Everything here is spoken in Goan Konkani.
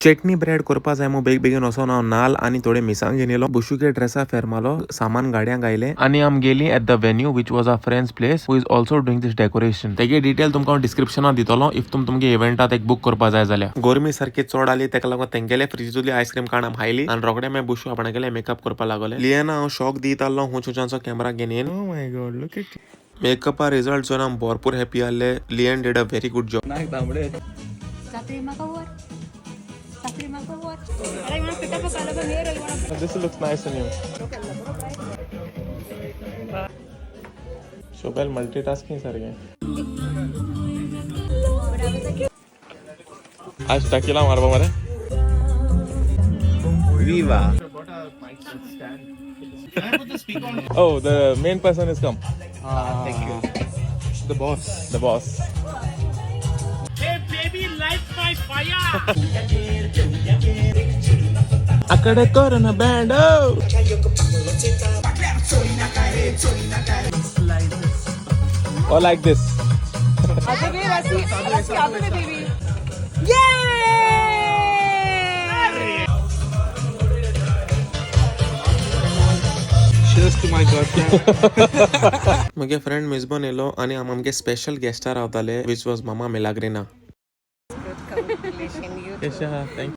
चटणी ब्रेड करपा जाय मग बेग बेगीन वचोन हांव नाल आनी थोडे मिरसांग घेवन येयलो. बुशुके ड्रेसा फेरमालो, सामान गाडयांक घायलें आनी आम गेली at the venue, which was a friend's place who is also doing this decoration. तेगे डिटेल तुमकां हांव डिस्क्रिप्शनात दितलो, if तुम तुमगे इव्हेंटात एक बूक करपा जाय जाल्यार. गरमी सारकी चड आली, तेका लागून तेंगेले फ्रिजीतली आयस्क्रीम काडून आम खायली आनी रोखडे मागीर बुशू आपणागेले मेकअप करपा लागले. लियना हांव शॉक दित आसलो हुंच कॅमेरा घेवन येवन. Oh my God, look at मेकअपा result चोवन आम भरपूर हॅपी आहले. Lian did a very good job. नाक तांबडे. Satri म्हाका वर, Satri म्हाका वर. अरे, wanna pick up a color from here or you wanna This looks nice on you. Shobel multitasking सारकें. आज टकीला मारपा मरे. Viva. Oh, the main person is come. Thank you. The boss. The boss. Hey baby, light my fire! అక్కడ corona band. Oh, like this. Baby. Yay! Cheers to my girlfriend. म्हगे फ्रेंड मिजबन येयलो आनी आम आमगे स्पेशल गेस्टार रावताले, which was mama मिलाग्रिना. Thank.